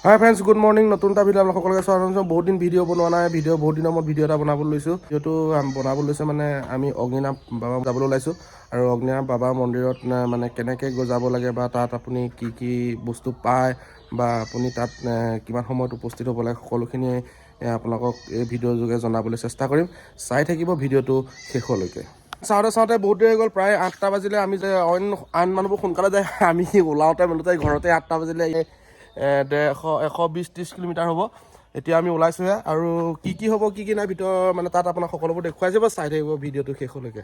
হাই friends, good morning. নতুন এটা video' আপোনালোক সকলোকে স্বাগতম জনাইছোঁ। বহুত দিন ভিডিঅ' বনোৱা নাই। ভিডিঅ' বহুত দিনৰ মূৰত ভিডিঅ' এটা বনাবলৈ লৈছোঁ। ভিডিঅ'টো বনাবলৈ লৈছোঁ মানে আমি অগ্নিনাভ বাবা যাবলৈ ওলাইছোঁ আৰু অগ্নিনাভ বাবা মন্দিৰত মানে কেনেকৈ যাব লাগে বা তাত আপুনি কি কি বস্তু পায় বা আপুনি তাত কিমান সময়ত উপস্থিত হ'ব লাগে, সকলোখিনি আপোনালোকক এই ভিডিঅ'ৰ যোগে জনাবলৈ চেষ্টা কৰিম। চাই থাকিব ভিডিঅ'টো শেষলৈকে। চাওঁতে চাওঁতে বহুত দেৰি হৈ গ'ল, প্ৰায় 8টা বাজিলে। আমি যে অইন আন মানুহবোৰ সোনকালে যায়, আমি ওলাওঁতে মেলোঁতে ঘৰতে 8টা বাজিলে। 150, 120-30 কিলোমিটাৰ হ'ব। এতিয়া আমি ওলাইছোঁহে আৰু কি কি হ'ব, কি কি নাই ভিতৰ মানে তাত আপোনাক সকলোবোৰ দেখুৱাই যাব। চাই থাকিব ভিডিঅ'টো শেষলৈকে।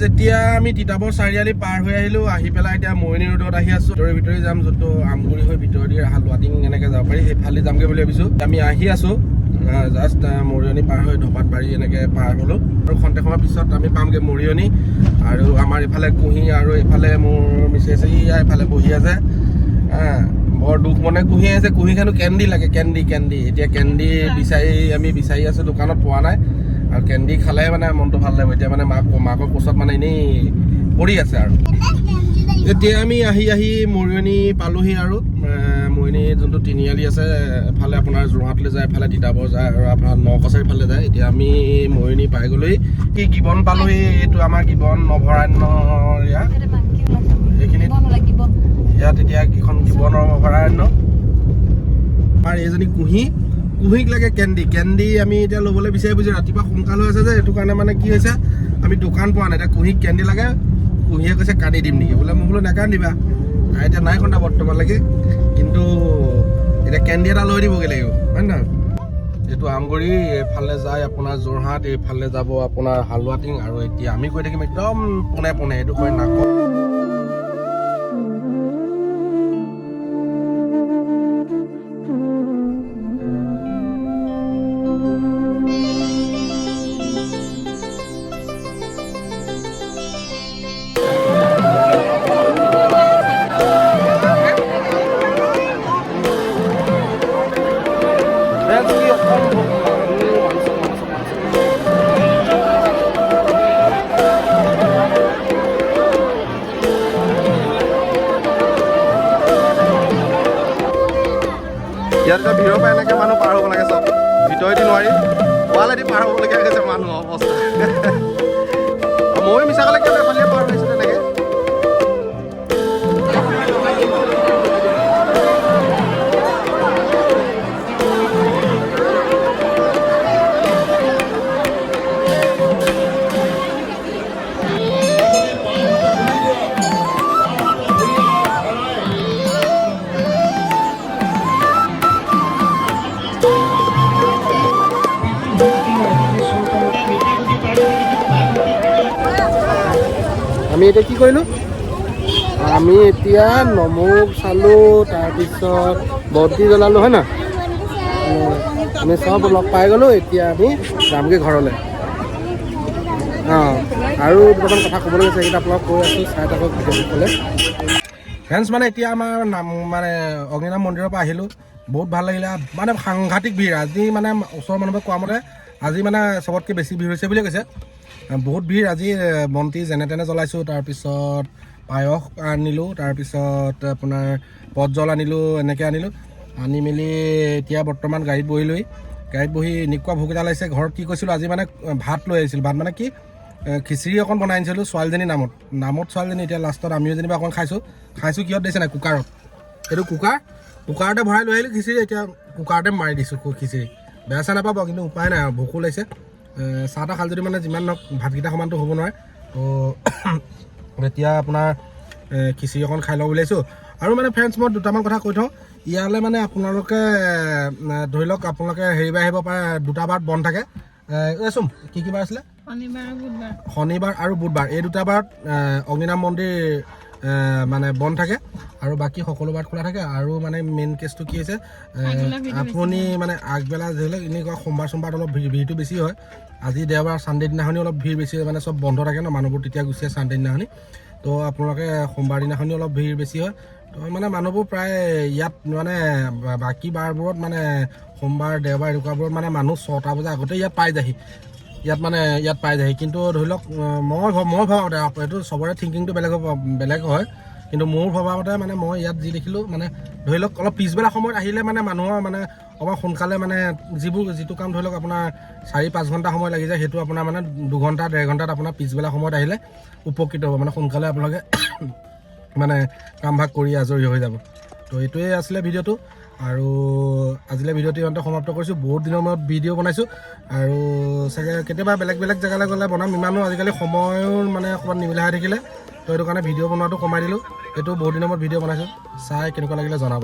যেতিয়া আমি তিতাবৰ চাৰিআলি পাৰ হৈ আহিলোঁ, আহি পেলাই এতিয়া মৰিয়নি ৰোডত আহি আছোঁ। ভিতৰি ভিতৰি যাম, যোনটো আমগুৰি হৈ ভিতৰেদি হালোৱাটিং এনেকৈ যাব পাৰি, সেইফালে যামগৈ বুলি ভাবিছোঁ। আমি আহি আছোঁ জাষ্ট মৰিয়নি পাৰ হৈ ধপাতবাৰী এনেকৈ পাৰ হ'লোঁ আৰু খন্তেক সময়ৰ পিছত আমি পামগৈ মৰিয়নি। আৰু আমাৰ এইফালে কুঁহি আৰু এইফালে মোৰ মিছেছ এইফালে বহি আছে। বৰ দুখ মনে কুঁহি আছে। কুঁহি খানো কেণ্ডি লাগে, কেণ্ডি কেণ্ডি। এতিয়া কেণ্ডি বিচাৰি আমি বিচাৰি আছোঁ, দোকানত পোৱা নাই। আৰু কেণ্ডি খালে মানে মনটো ভাল লাগিব। এতিয়া মানে মাকৰ কোচত মানে এনেই পৰি আছে। আৰু এতিয়া আমি আহি আহি মৰিয়নি পালোহি। আৰু মৰিয়নি যোনটো তিনিআলি আছে, এফালে আপোনাৰ যোৰহাটলৈ যায়, এফালে তিতাবৰ যায় আৰু আপোনাৰ ন কছাৰী ফালে যায়। এতিয়া আমি মৰিয়নি পাই গ'লোহি। কি গিবন পালোহি। এইটো আমাৰ গিবন অভয়াৰণ্য। এইখিনিত ইয়াত এতিয়া কেইখন গিবনৰ অভয়াৰণ্য। আমাৰ এইজনী কুঁহি, কুঁহিক লাগে কেণ্ডি কেণ্ডি। আমি এতিয়া ল'বলৈ বিচাৰি ফুৰিছোঁ। ৰাতিপুৱা সোনকাল হৈ আছে যে, সেইটো কাৰণে মানে কি হৈছে, আমি দোকান পোৱা নাই। এতিয়া কুঁহিক কেণ্ডি লাগে। কুঁহিয়ে কৈছে কান্দি দিম নেকি বোলে। মই বোলো নাকান্দিবা। তাই এতিয়া নাই কন্দা বৰ্তমানলৈকে, কিন্তু এতিয়া কেণ্ডি এটা লৈ দিবগৈ লাগিব, হয় নহয়? এইটো আমগুৰি, এইফালে যায় আপোনাৰ যোৰহাট, এইফালে যাব আপোনাৰ হালোৱাটিং। আৰু এতিয়া আমি গৈ থাকিম একদম পোনে পোনে। এইটো কয় নাকত। Friends, কি অসম্ভৱ মানুহ, মানুহ চাওক, মানুহ চাওক, মানুহ চাওক। ইয়াত এতিয়া ভিৰৰ পৰা এনেকৈ মানুহ পাৰ হ'ব লাগে। চব ভিতৰেদি নোৱাৰি, ৱালেদি পাৰ হ'বলগীয়া হৈছে মানুহ অৱস্থা। ময়ো মিছা ক'লে কেলৈ এফালে পাৰ হৈছোঁ তেনেকৈ। আমি এতিয়া কি কৰিলোঁ? আমি এতিয়া নমুক চালোঁ, তাৰপিছত বন্তি জ্বলালোঁ, হয় নহয়? আমি চব লগ পাই গ'লোঁ। এতিয়া আমি যামগৈ ঘৰলৈ। অঁ, আৰু দুটামান কথা ক'বলৈ গৈছে, সেইকেইটা আপোনালোক কৈ আছোঁ, চাই থাকক ভিডিঅ' শেষলৈ। ফ্ৰেণ্ডছ, মানে এতিয়া আমাৰ নাম মানে অগ্নিনাভ মন্দিৰৰ পৰা আহিলোঁ। বহুত ভাল লাগিলে। মানে সাংঘাতিক ভিৰ আজি। মানে ওচৰৰ মানুহবোৰে কোৱা মতে আজি মানে চবতকৈ বেছি ভিৰ হৈছে বুলি কৈছে। বহুত ভিৰ আজি। বন্তি যেনে তেনে জ্বলাইছোঁ, তাৰপিছত পায়স আনিলোঁ, তাৰপিছত আপোনাৰ পটজল আনিলোঁ, এনেকৈ আনিলোঁ। আনি মেলি এতিয়া বৰ্তমান গাড়ীত বহিলোহি। গাড়ীত বহি এনেকুৱা ভোক এটা লাগিছে। ঘৰত কি কৈছিলোঁ, আজি মানে ভাত লৈ আহিছিলোঁ। ভাত মানে কি, খিচিৰি অকণ বনাই আনিছিলোঁ ছোৱালীজনীৰ নামত। ছোৱালীজনী এতিয়া লাষ্টত আমিও যেনিবা অকণ খাইছোঁ। খাইছোঁ কিহত দিছে নাই, কুকাৰত। এইটো কুকাৰ, কুকাৰতে ভৰাই লৈ আহিলোঁ খিচিৰি। এতিয়া কুকাৰতে মাৰি দিছোঁ খিচিৰি। বেয়া চেয়া নাপাব, কিন্তু উপায় নাই আৰু ভোকো লাগিছে। চাহ তাহ খাল যদি মানে যিমান নহওক ভাতকেইটা সমানটো হ'ব নোৱাৰে। তো এতিয়া আপোনাৰ খিচিৰি অকণ খাই লওঁ বুলি আহিছোঁ। আৰু মানে ফ্ৰেণ্ডছ, মই দুটামান কথা কৈ থওঁ। ইয়ালৈ মানে আপোনালোকে ধৰি লওক আপোনালোকে হেৰি বাৰ আহিব পাৰে, দুটা বাৰত বন্ধ থাকে। এই চোন কি কি বাৰ আছিলে? শনিবাৰ আৰু বুধবাৰ। শনিবাৰ আৰু বুধবাৰ, এই দুটা বাৰত অগ্নিনাভ মন্দিৰ মানে বন্ধ থাকে আৰু বাকী সকলো বাৰত খোলা থাকে। আৰু মানে মেইন কেছটো কি হৈছে, আগবেলা ভিৰটো বেছি। আপুনি মানে আগবেলা ধৰি লওক এনেকুৱা সোমবাৰ চোমবাৰত অলপ ভিৰটো বেছি হয়। আজি দেওবাৰ, চানডে দিনাখনি অলপ ভিৰ বেছি হয়, মানে চব বন্ধ থাকে ন, মানুহবোৰ তেতিয়া গুচি আহে চানডে দিনাখনি। তো আপোনালোকে সোমবাৰ দিনাখনি অলপ ভিৰ বেছি হয়। তো মানে মানুহবোৰ প্ৰায় ইয়াত মানে বাকী বাৰবোৰত মানে সোমবাৰ দেওবাৰ এনেকুৱাবোৰত মানে মানুহ 6টা বজাৰ আগতে ইয়াত পাই যায়হি। ইয়াত মানে ইয়াত পাই যায়হি। কিন্তু ধৰি লওক মই ভাবোঁ, এইটো চবৰে থিংকিংটো বেলেগ হ'ব, বেলেগ হয়। কিন্তু মোৰ ভবা মতে মানে মই ইয়াত যি দেখিলোঁ, মানে ধৰি লওক অলপ পিছবেলা সময়ত আহিলে মানে মানুহৰ মানে অকণমান সোনকালে মানে যিটো কাম ধৰি লওক আপোনাৰ 4-5 ঘণ্টা সময় লাগি যায়, সেইটো আপোনাৰ মানে 2 ঘণ্টা 1.5 ঘণ্টাত আপোনাৰ পিছবেলা সময়ত আহিলে উপকৃত হ'ব। মানে সোনকালে আপোনালোকে মানে কাম ভাগ কৰি আজৰি হৈ যাব। তো এইটোৱে আছিলে ভিডিঅ'টো আৰু আজিলৈ ভিডিঅ'টো ইমানতে সমাপ্ত কৰিছোঁ। বহুত দিনৰ মূৰত ভিডিঅ' বনাইছোঁ আৰু চাগে কেতিয়াবা বেলেগ বেলেগ জেগালৈ গ'লে বনাম। ইমানো আজিকালি সময়ো মানে অকণমান নিমিলা হৈ থাকিলে, তো সেইটো কাৰণে ভিডিঅ' বনোৱাটো কমাই দিলোঁ। এইটো বহুত দিনৰ মূৰত ভিডিঅ' বনাইছোঁ, চাই কেনেকুৱা লাগিলে জনাব।